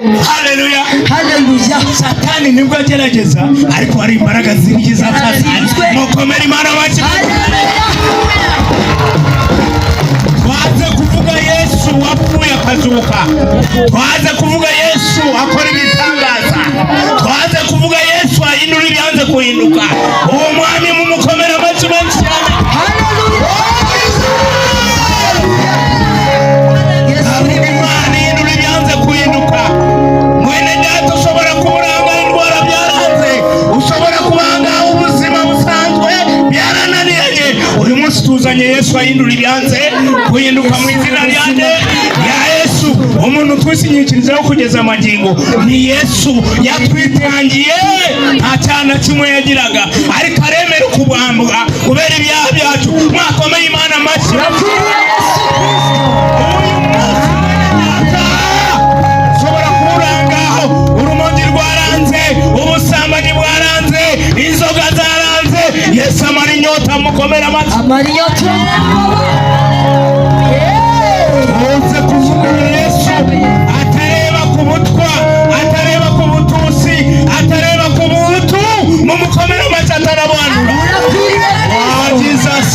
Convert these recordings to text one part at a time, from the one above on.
Haleluya. Haleluya. Satani nibwo agerageza, ariko hari imbaraga zibyiza satani. Mukomere Imana amashyi. Twaze kuvuga Yesu wapfuye akazuka, twaze kuvuga Yesu akora ibitangaza, twaze kuvuga Yesu ahindura ibyanze guhinduka. Uwo mwami mumukomere amashyi menshi cyane. Yesu. Avuga Imana ihindura ibyanze guhinduka. Mwene data, ushobora kuburanga indwara byaranze, ushobora kubanga ubuzima busanzwe byarananiranye. Uyu munsi tuzanye Yesu ahindura ibyanze guhinduka mu izina rya nde? Rya Yesu. Umuntu twisinyikirizaho kugeza amagingo ni Yesu. Yatwitangiye, nta cyaha kimwe yagiraga, ariko aremera kubambwa kubera ibyaha byacu. Mwakomeye Imana amashyi. Urakwiriye Yesu Kristo. Uyu munsi, mwene data, ushobora kuwurangaho urumogi rwaranze, ubusambanyi bwaranze, inzoga zaranze. Yesu amara inyota. Mukomere amashyi. Amara inyota. Tuze kuvuga Yesu atareba ku butwa, atareba ku butusi, atareba ku buhutu. Mumukomere amashyi, atarabanura. Urakwiriye. Ah, Jesus.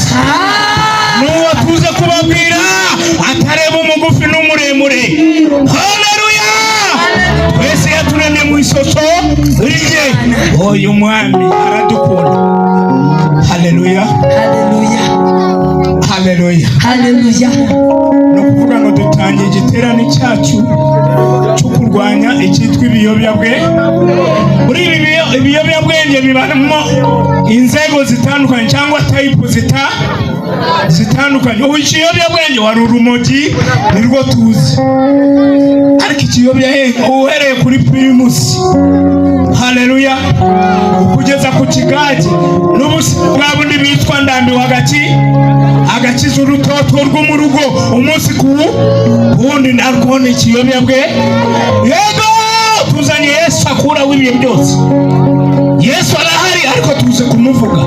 N'uwo tuze kubabwira atareba umugufi n'umuremure. Haleluya! Twese yaturemye mu ishusho rye. Uyu mwami aradukunda. Haleluya. Haleluya. Haleluya. Haleluya. Ni ukuvuga ngo dutangiye igiterane cyacu cyo kurwanya icyitwa ibiyobyabwenge. Muri ibi ibiyobyabwenge bibamo inzego zitandukanye cyangwa type zitandukanye. Ubu ikiyobyabwenge wari urumogi, nirwo tuzi, ariko ikiyobyabwenge uhereye kuri Primus, haleluya, kugeza ku kigage n'ubusi bwa bundi bitwa ndambiwe agaki agakiza urutoto rwo mu rugo umunsi ku wundi, narwo ni ikiyobyabwenge. Yego, tuzanye Yesu akuraho ibihe byose. Yesu arahari, ariko tuze kumuvuga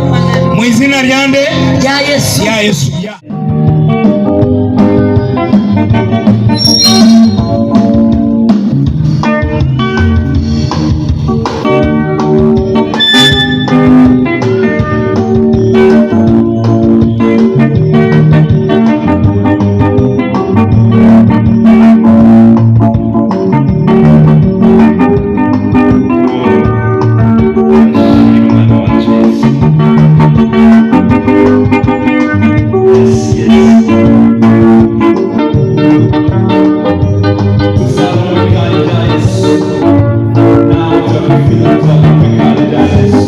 mu izina rya nde? Rya Yesu. Ya Yesu. Umwana wacu Yesu. Yes. Tuzaba mu bikari bya Yesu. Nawe turakwifuriza kuzaba mu bikari bya Yesu.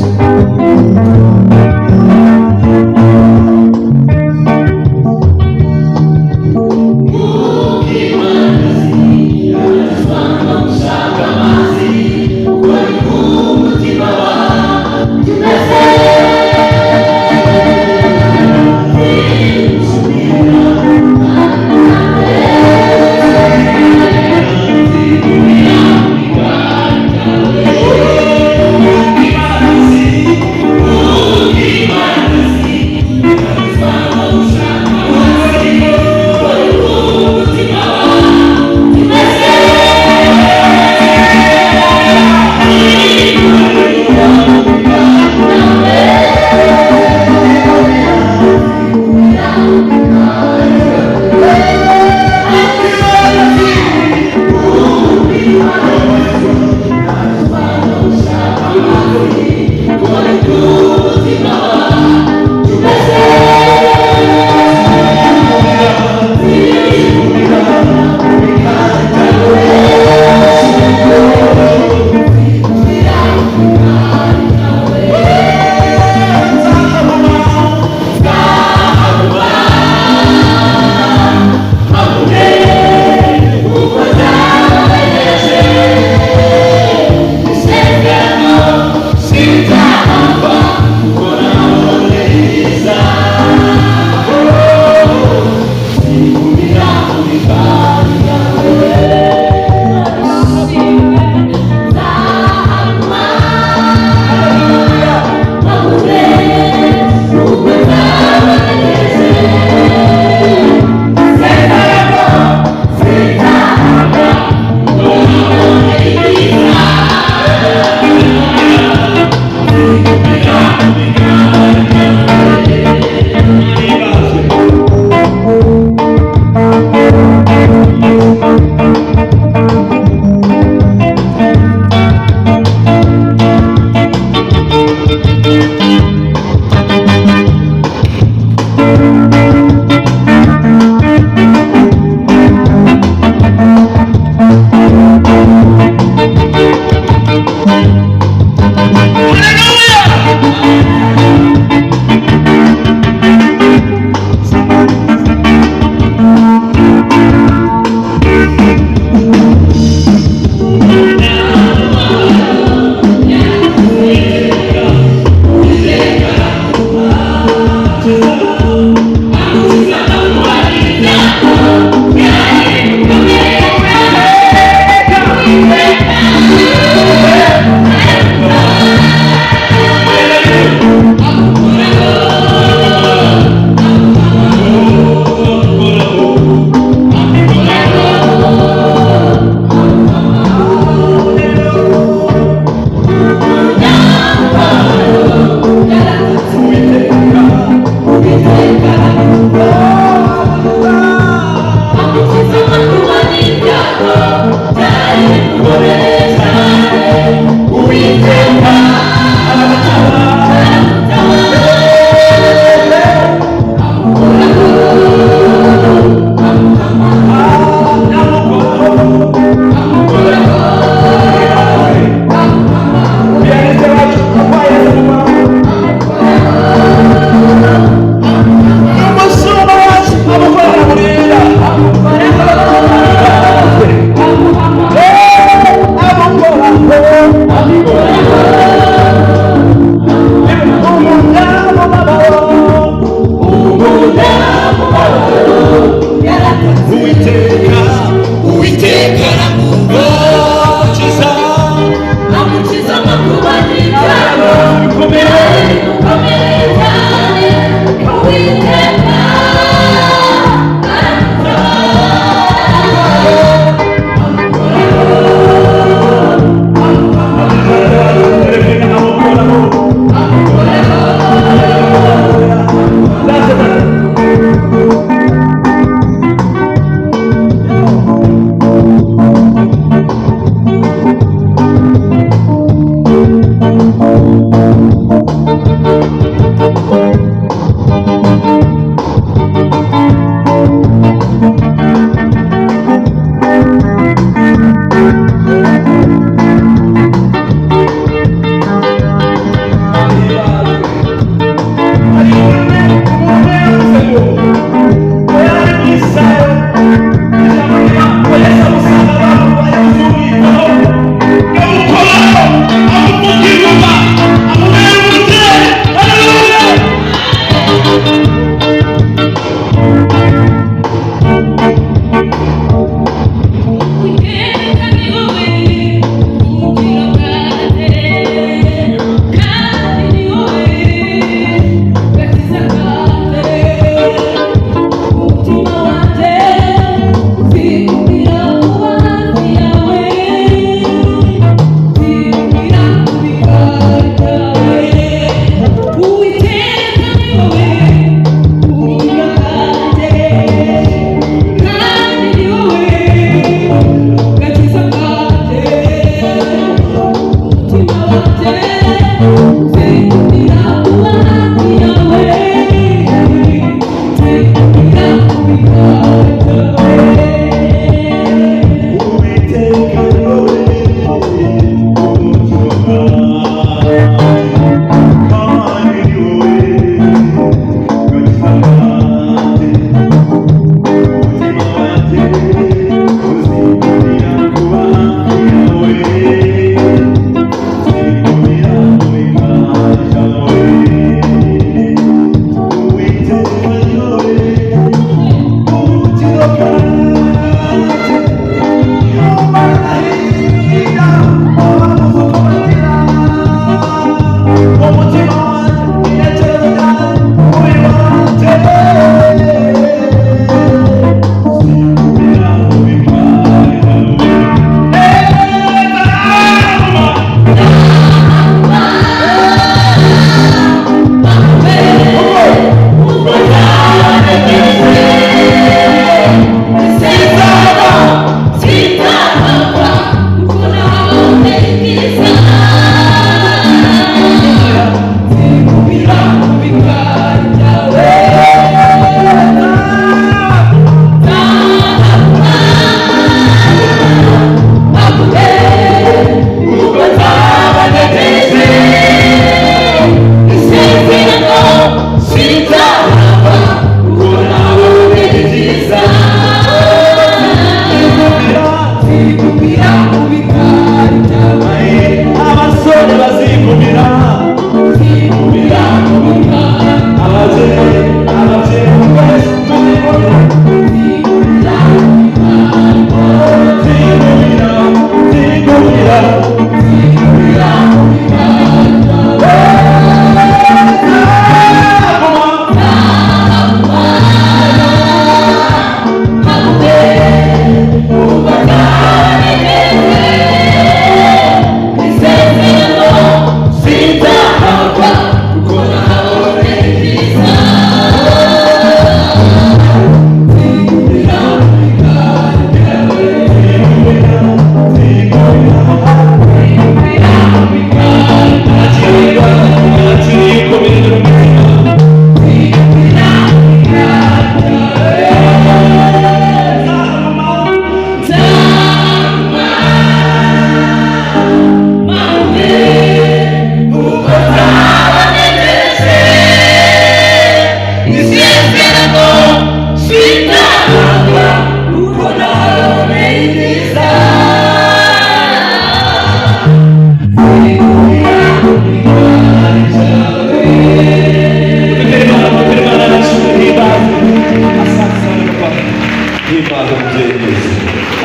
Himbaza umubyeyi neza.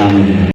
Amen.